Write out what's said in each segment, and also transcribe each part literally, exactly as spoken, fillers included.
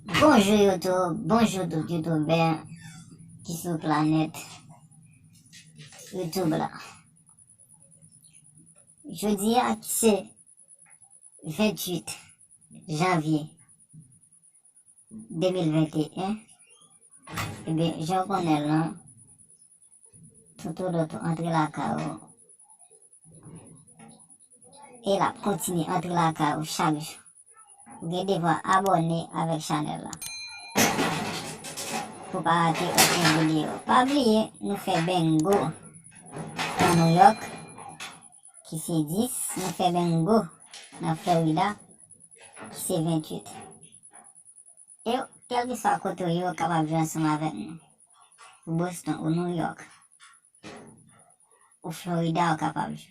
Bonjou YouTube, bonjou tout youtubè ki sou planèt YouTube la. Jodi a ki se venntuit janvye de mil venteyen, ebyen, jan w konnen l lan, Toto Loto antre lakay ou e l ap kontinye antre lakay ou chak jou. Ou gen devwa abòne avèk chanèl la pou pa rate okenn videyo. Pa bliye, nou fè bengo nan New York ki se dis, nou fè bengo nan Florida ki se venntuit. E kèlkeswa kote w ye, w kapab jwe ansanm avèk nou. Ou Boston, ou New York, ou Florida, ou kapab jwe.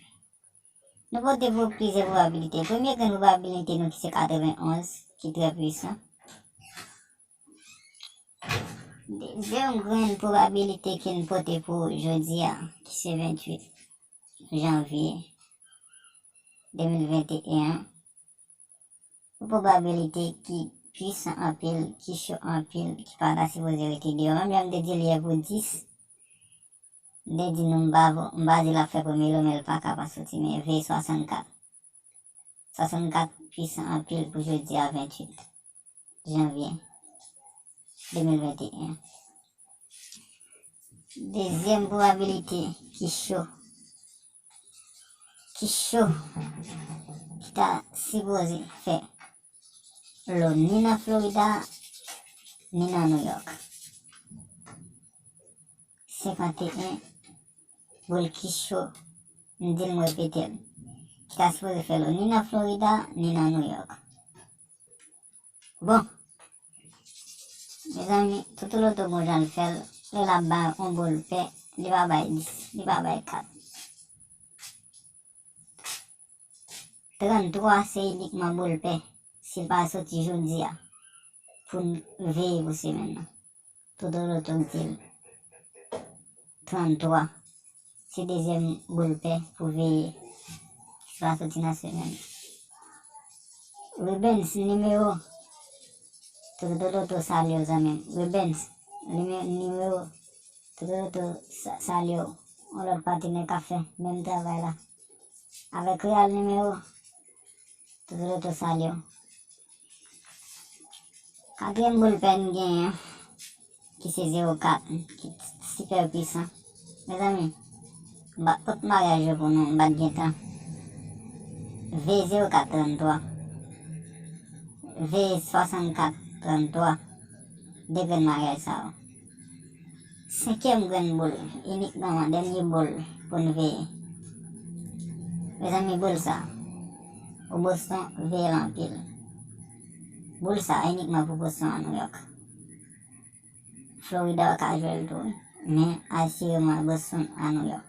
Nou pote pou plizyè pwobabilite. Premye grenn pwobabilite nou ki se katrevenonz, ki trè pwisan. Dezyèm grenn pwobabilite ke n pote pou jodi a, ki se venntuit janvye de mil venteyen an, yon pwobabilite ki pwisan anpil, ki cho anpil, ki pa ta sipoze rete deyò. Menm jan m te di l yè pou dis, m te di nou m pa, m pa di l ap fè premye lo, men l pa ka pa soti, men V swasannkat. Swasannkat pwisan anpil pou jodi a venntuit janvye de mil venteyen. Dezyèm pwobabilite ki cho, ki cho, ki ta sipoze fè lo ni nan Florida, ni nan New York. Senkanteyen boul ki cho, m di l, m repete l, ki ta sipoze fè lo ni nan Florida, ni nan New York. Bon, mezanmi, Toto Loto gon jan l fè l, lè l ap bay yon boul pè, li pa bay dis, li pa bay kat. Tranntwa se inikman boul pè, si l pa soti jodi a, pou n veye pou semèn nan. Toto Loto k di l. Tranntwa. Se dezyèm boul pè pou veye ki va soti nan semèn. Rubens nimewo. Toto Loto salye w, zanmi m. Rubens nimewo. Toto Loto salye w. Yon lòt patinè k ap fè menm travay la. Avèk Real nimewo. Toto Loto salye w. Katriyèm boul pè n genyen, ki se zewo kat, ki sipè pwisan. Mezanmi, m pa t pot maryaj yo pou nou, m pa t gen tan. V zewo kat tranntwa, V swasannkat tranntwa, de grenn maryaj sa yo. Senkyèm grenn boul, inikman dènye boul pou n veye. Mezanmi, boul sa, ou Boston, veye l anpil. Boul sa inikman pou Boston a New York. Florida ou ka jwe l tou, wi, men asireman Boston a New York.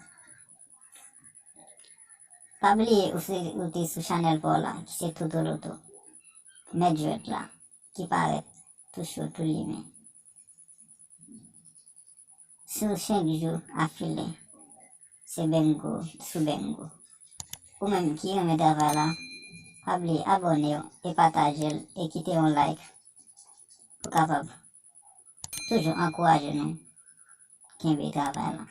Pa bliye ou se, ou te sou chanèl pa w la, ki se Toto Loto, mèt jwèt la, ki parèt tou cho, tou limen. Sou senk jou afile, se bengo sou bengo. Ou menm ki renmen travay la, pa bliye abòne w e pataje l e kite yon like pou kapab toujou ankouraje nou kenbe travay la.